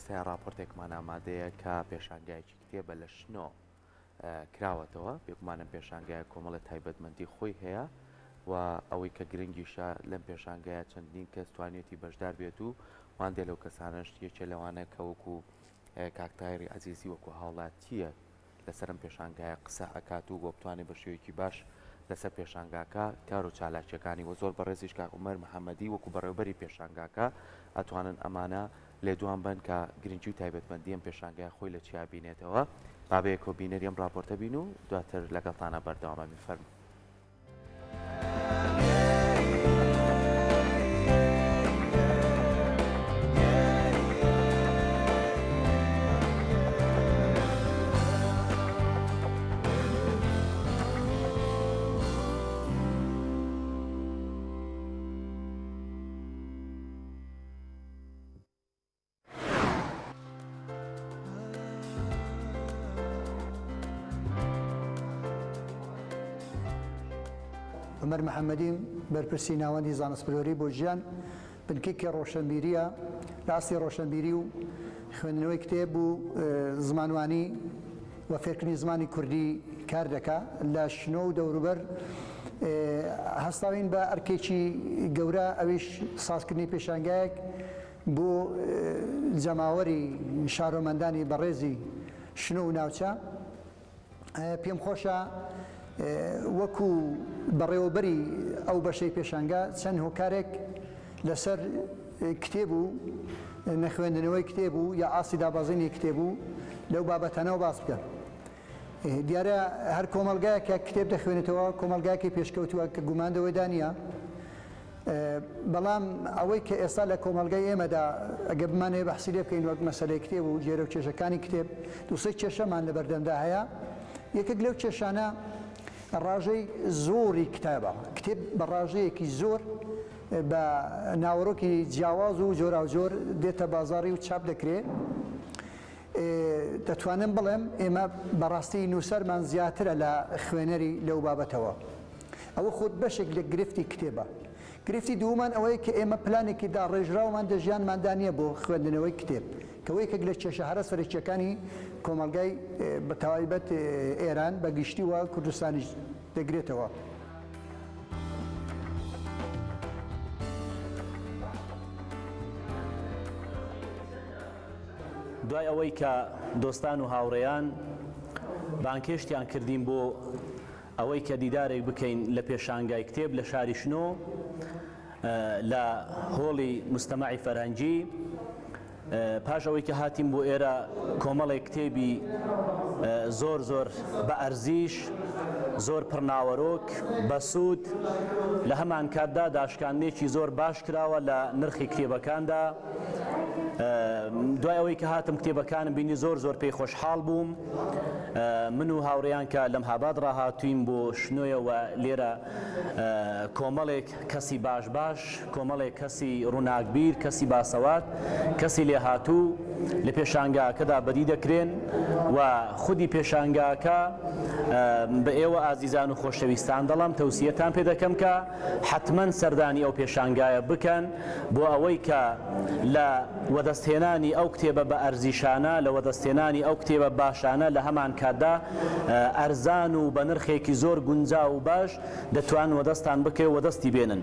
ئێستا ڕاپۆرتێکمان ئامادەیە کە پێشانگایەکی کتێبە لە شنۆ کراوەتەوە، بێگومان ئەم پێشانگایە کۆمەڵێ تایبەتمەندی خۆی هەیە و ئەوەی کە گرنگیشە لەم پێشانگایە چەندین کەس توانیویەتی بەشدار بێت و واندێ لەو کەسانەش یەکێ لەوانە کە وەکو کاک تاهیری عەزیزی وەکو هاوڵاتییەک لەسەر ئەم پێشانگایە قسە ئەکات و بۆ بتوانێت بە شێوەیەکی باش لەسەر پێشانگاکە کار و چالاکیەکانی وە زۆر بەڕێزیش کاک عومەر محەمەدی وەکو بەڕێوبەری پێشانگاکە ئەتوانن ئەمانە لێدوان بەن کە گرنگی و تایبەتمەندی ئەم پێشانگایە خۆی لە چیا بینێتەوە با بەیەکەوە بینەری ئەم ڕاپۆرتە بین و دواتر لەگەڵتانا بەردەوام ئەبین فەرموو. عومەر محەمەدیم، بەرپرسی ناوەندی زانستپەروەری بۆ ژیان، بنکەیەکی ڕۆشەنبیرییە لە ئاستی ڕۆشەنبیری و خوێندنەوەی کتێب و زمانوانی و فێرکردنی زمانی کوردی کار دەکا لە شنۆ و دەوروبەر هەستاوین بە ئەرکێکی گەورە ئەویش سازکردنی پێشانگایەک بۆ جەماوەری شارۆمەندانی بەڕێزی شنۆ و ناوچە پێم خۆشە وەکو بەڕێوەبەری ئەو بەشەی پێشانگا چەند هۆکارێک لەسەر کتێب و نەخوێندنەوەی کتێب و یا ئاستی دابەزینی کتێب و لەو بابەتانەوە باس بکەم. دیارە هەر کۆمەڵگایەک کە کتێب دەخوێنێتەوە کۆمەڵگایەکی پێشکەوتووە کە گومان لەوەدا نییە. بەڵام ئەوەی کە ئێستا لە کۆمەڵگای ئێمەدا ئەگەر بمانەوێ بەحسی لێ بکەین وەک مەسەلەی کتێب و گێرە و کێشەکانی کتێب دووسێ کێشەمان لە بەردەمدا هەیە یەکێک لەو کێشانە ڕاژەی زۆری کتابە کتێب بە ڕاژەیەکی زۆر بە ناوەڕۆکی جیاواز و جۆراوجۆر دێتە بازاڕی و چاپ دەکرێ دەتوانم بڵێم ئێمە بەڕاستی نووسەرمان زیاترە لە خوێنەری لەو بابەتەوە. ئەوە خود بەشێک لە گرفتی کتێبە. گرفتی دوومان ئەوەیە کە ئێمە پلانێکی داڕێژراومان دە ژیانماندا نییە بۆ خوێندنەوەی کتێب، کە یەکێک لە کێشە هەرە سەرەکییەکانی کۆمەڵگای بە تایبەت ئێران بە گشتی و کوردستانیش دەگرێتەوە. دوای ئەوەی کە دۆستان و هاوڕێیان بانگهێشتیان کردین بۆ ئەوەی کە دیدارێک بکەین لە پێشانگای کتێب لە شاری شنۆ لە هۆڵی مستەمەعی فەرهەنگی پاش ئەوەی کە هاتین بۆ ئێرە کۆمەڵێک کتێبی زۆر زۆر بە ئەرزیش زۆر پڕناوەرۆک بەسوود لە هەمان کاتدا داشکاندنێکی زۆر باش کراوە لە نرخی کتێبەکاندا دوای ئەوەی کە هاتم کتێبەکانم بینی زۆر زۆر پێی خۆشحاڵ بووم من و هاوڕێیان کە لەم هاباد ڕاهاتوین بۆ شنۆیەوە لێرە کۆمەڵێک کەسی باش باش کۆمەڵێک کەسی ڕووناکبیر کەسی باسەوات کەسی لێهاتوو لە پێشانگاکەدا بەدی دەکرێن و خودی پێشانگاکە بە ئێوە ئازیزان و خۆشەویستان دەڵم تەوسیەتان پێ دەکەم کە حەتمەن سەردانی ئەو پێشانگایە بکەن بۆ ئەوەی کە لە وەدەستهێنانی ئەو کتێبە بە ئەرزیشانە، لە وەدەستهێنانی ئەو کتێبە باشانە لە هەمانکاتدا ئەرزان و بە نرخێکی زۆر گونجاو و باش دەتوان وەدەستان بکەوێ و وەدەستی بێنن.